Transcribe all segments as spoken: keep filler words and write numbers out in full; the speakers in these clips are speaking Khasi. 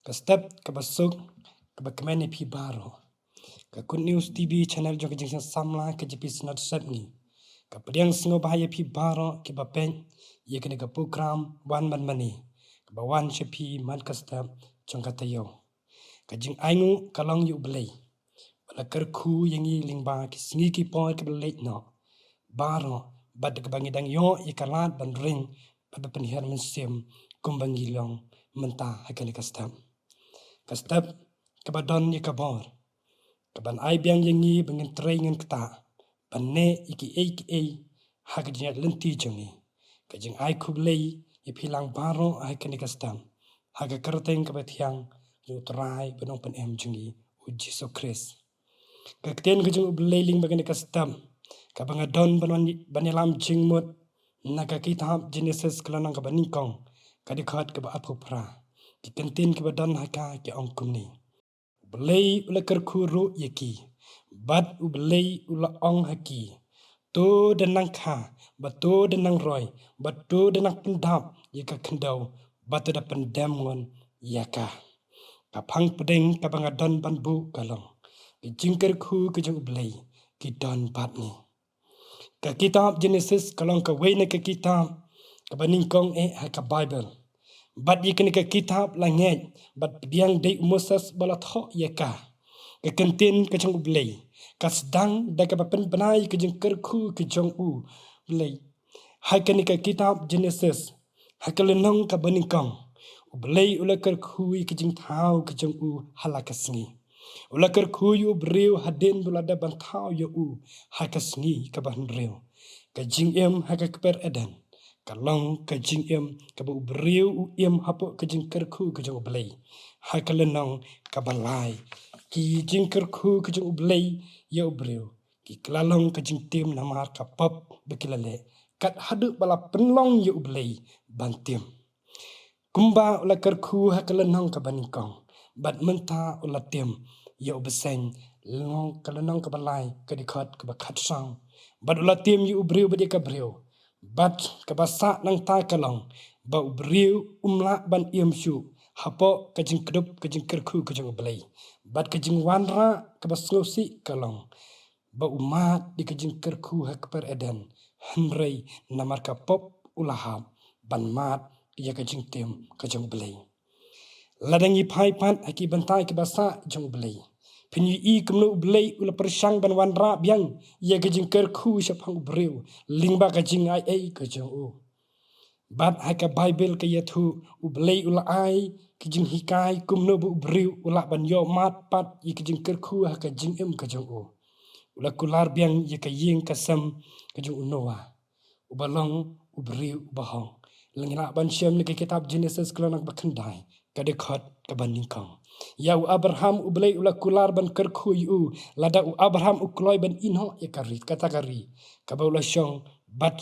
Ka step kaba suk, kaba kmen ïa phi baroh. Ka Good News T V channel jong ka Jingseng Samla ka J P Synod Sepngi ka pdiang sngewbha ïa phi baroh kiba peit ïa kane ka program Wan Ban Mane, kaba wan sha phi man ka step jong ka taïew. Ka jingainguh ka long ïa U Blei ba la kyrkhu ïa ngi lyngba ki sngi ki por kiba la leit noh baroh, bad kaba ngi dang ïoh ïa ka lad ban ring bad ban pynhiar mynsiem kumba ngi long mynta ha kane ka step. Ka step kaba don ïa ka bor kaban ai biang ïa ngi ba ngin trei ngin ktah ban neh ïa kiei kiei ha ka jingïaid lynti jong ngi. Ka jingai khublei ïa phi lang baroh ha kane ka step, ha ka kyrteng kaba thiang jong U Trai bad Nongpynim jong ngi U Jisu Khrist. Ka ktien ka jong U Blei lyngba kane ka step kaba nga don ban, ban ïalam jingmut na ka kitab Genesis ka lynnong kaba nyngkong, ka dkhot kaba arphew phra. Ki kyntien kiba don ha ka ki ong kumne: U Blei u la kyrkhu ruh ïa ki, bad U Blei u la ong ha ki: To da nang kha, bad to da nang roi, bad to da nang pyndap ïa ka khyndew, bad to da pyndem ngon ïa ka. Ka phang pdeng kaba nga don ban buh ka long: Ka jingkyrkhu ka jong U Blei ki don bad ngi. Ka kitab Genesis ka long kawei na ka kitab kaba nyngkong eh ha ka Baibl. Bad ïa kane ka kitab la ngeit bad pdiang dei u Moses ba la thoh ïa ka. Ka kyntien ka jong U Blei ka sdang da kaba pynbna ïa ka jingkyrkhu ka jong U Blei. Ha kane ka kitab Genesis, ha ka lynnong kaba nyngkong, U Blei u la kyrkhu ïa ka jingthaw ka jong u ha la ka sngi. U la kyrkhu ïa u briew hadien ba u la dep ban thaw ïa u ha ka sngi kaba hynriew. Ka jingim ha ka kper Eden ka long ka jingim kaba u briew u im hapoh ka jingkyrkhu ka jong U Blei. Ha ka lynnong kaba lai, ki jingkyrkhu ka jong U Blei ïa u briew ki la long ka jingtim namar ka pop ba ki la leh, kat haduh ba la pynlong ïa U Blei ban tim. Kumba u la kyrkhu ha ka lynnong kaba nyngkong, bad mynta u la tim ïa u bseiñ, lynnong, ka lynnong kaba lai, ka dkhot kaba khatsaw. Bad u la tim ïa u briew bad ïa ka briew. Bad kaba sah nangta ka long ba u briew um lah ban im shuh hapoh ka jingkdup ka jingkyrkhu ka jong U Blei. Bad ka jingwanrah kaba sngewsih ka long ba u mad ïa ka jingkyrkhu ha kper Eden, hynrei namar ka pop u la hap ban mad ïa ka jingtim ka jong U Blei. Lada ngi phai pat ha ki bynta kiba sah jong U Blei, phin ïohi kumno U Blei u la pyrshang ban wanrah biang ïa ka jingkyrkhu shaphang u briew lyngba ka jingai ei ka jong u. Bad ha ka Baibl ka ïathuh, U Blei u la ai ka jinghikai kumno ba u briew u lah ban ïoh mad pat ïa ka jingkyrkhu ha ka jingim ka jong u. U la kular biang ïa ka ïing ka sem ka jong u Noah, uba long u briew uba hok. Lada ngi lah ban shem na ka kitab Genesis ka lynnong ba khyndai, ka dkhot kaba nyngkong. Ïa u Abraham U Blei u la kular ban kyrkhu ïa u, lada u Abraham u kloi ban ïehnoh ïa ka ri, kata ka ri kaba u la shong, bad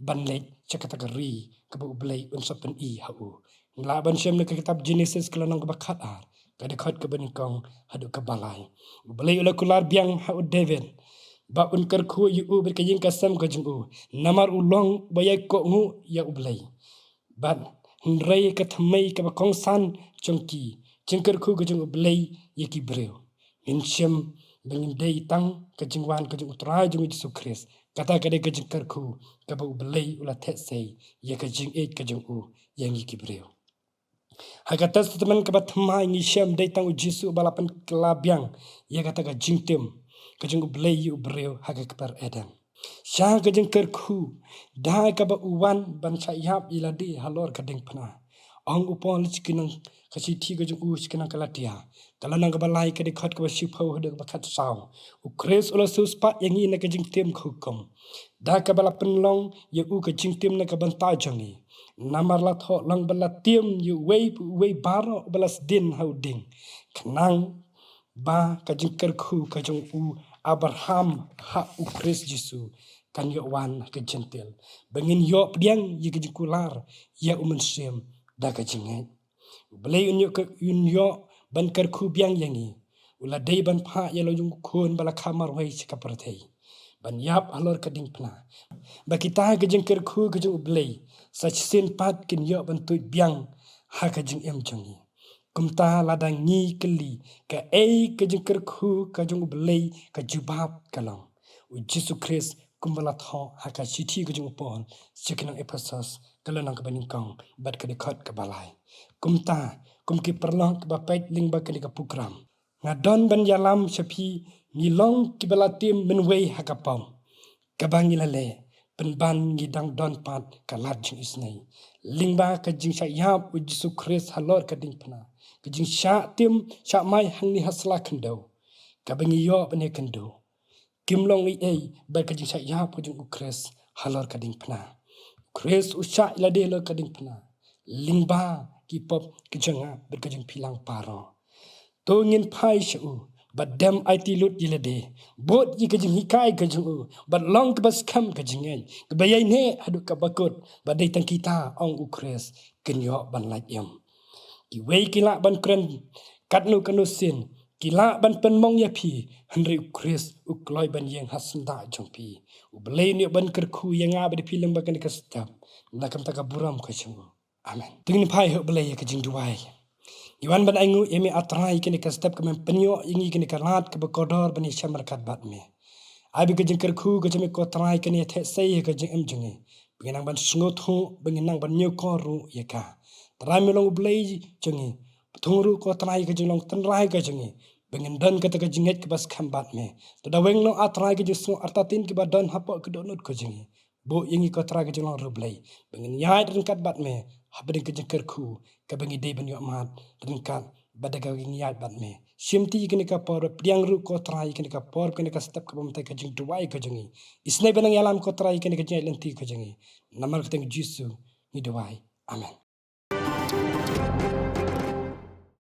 ban leit sha kata ka ri kaba U Blei un sa pyni ha u. Ngi lah ban shem na ka kitab Genesis ka lynnong kaba khatar, ka dkhot kaba nyngkong haduh kaba lai. U Blei u la kular biang ha u David ba un kyrkhu ïa u bad ka ïing ka sem ka jong u, namar u long ba ïai kohnguh ïa U Blei. Bad hynrei ka thymmei kaba kongsan jong ki jingkyrkhu ka jong U Blei ïa ki briew. Ngin shem ba ngin dei tang ka jingwan ka jong U Trai jong ngi Jisu Khrist, kata ka dei ka jingkyrkhu kaba U Blei u la theh sei ïa ka jingïeit ka jong u ïa ngi ki briew. Ha ka Testament kaba thymmai ngi shem dei tang u Jisu ba la pynkylla biang ïa kata ka jingtim ka jong U Blei ïa u briew ha ka kper Eden. Sha ka jingkyrkhu da kaba u wan ban shah ïap ïa lade halor ka diengphna. Ong u Paul sha ki nong, ka shithi ka jong u sha ki nong Galatia, ka lynnong kaba lai, ka dkhot kaba shiphew haduh kaba khatsaw, U Khrist u la siewspah ïa ngi na ka jingtim ka hukum da kaba la pynlong ïa u ka jingtim na ka bynta jong ngi. Namar la thoh lang ba la tim ïa uwei pa uwei baroh ba la sdien ha u dieng, khnang ba ka jingkyrkhu ka jong u Abraham ha U Khrist Jisu kan ïoh wan ha ki Jentil, ba ngin ïoh pdiang ïa ka jingkular ïa u Mynsiem da ka jingngeit. U Blei un ïoh, un ïoh ban kyrkhu biang ïa ngi. U la dei ban phah ïa la u jong u Khun ba la kha marwei sha ka pyrthei ban ïap halor ka diengphna, ba kita ki jingkyrkhu ki jong U Blei sa shisien pat kin ïoh ban tuid biang ha ka jingim jong ngi. Kumta lada ngi kylli, kaei ka jingkyrkhu ka jong U Blei, ka jubab ka long U Jisu Khrist, kumba la thoh ha ka shithi ka jong u Paul sha ki nong Ephesos, ka lynnong kaba nyngkong bad ka dkhot kaba lai. Kumta, kum ki paralok kiba peit lyngba kane ka program, nga don ban ïalam sha phi, ngi long kiba la tim mynwei ha ka pop kaba ngi la leh, pynban ngi dang don pat ka lad jingisnei lyngba ka jingshah ïap U Jisu Khrist halor ka diengphna, ka jingshah tim shah mai hangne ha sla khyndew, kaba ngi ïoh ban ïakynduh. Kim long ei ei bad ka jingshah ïap ka jong U Khrist halor ka diengphna. U Khrist u shah ïalade halor ka diengphna lyngba ki pop ka jong nga bad ka jong phi lang baroh. To ngin phai sha u, bad dem aiti lut ïalade, bud ïa ka jinghikai ka jong u, bad long kaba skhem ka jingngeit, kaba ïaineh haduh kaba kut, bad dei tang kita, ong U Khrist, kin ïoh ban lait im. Kiwei ki lah ban kren katno katno sien, ki lah ban pynmong ïa phi, hynrei U Khrist u kloi ban ïeng ha syndah jong phi. U Blei un ïoh ban kyrkhu ïa nga bad ïa phi lyngba kane ka step, na ka bynta ka burom ka jong u. Amen. To ngin phai ha U Blei ha ka jingduwai. Ngi wan ban ainguh ïa me, A Trai, ïa kane ka step kaba me pynïoh ïa ngi, kane ka lad kaba kordor ban ïashem ryngkat bad me. Ai ba ka jingkyrkhu ka jong me, ko Trai, kan ïatheh sei ha ka jingim jong ngi, ba ngin nang ban sngewthuh, ba ngin nang ban ñiewkor ruh ïa ka. Trai, me long U Blei jong ngi, pynthung ruh, ko Trai, ïa ka jinglong tynrai ka jong ngi, ba ngin don kata ka jingngeit kaba skhem bad me. To da weng noh, A Trai, ka jingsngew artatien kaba don hapoh ka dohnud ka jong ngi, buh ïa ngi, ko Trai, ka jinglong riewblei, ba ngin ïaid ryngkat bad me hapdeng ka jingkyrkhu kaba ngi dei ban ïoh mad ryngkat bad da kaba ngi ïaid bad me. Shimti ïa kane ka por, pdiang ruh, ko Trai, ïa kane ka por, kane ka step kaba mynta, ka jingduwai ka jong ngi. Isynei ban nang ïalam, ko Trai, ïa kane ka jingïaid lynti ka jong ngi. Namar kyrteng U Jisu ngi duwai. Amen.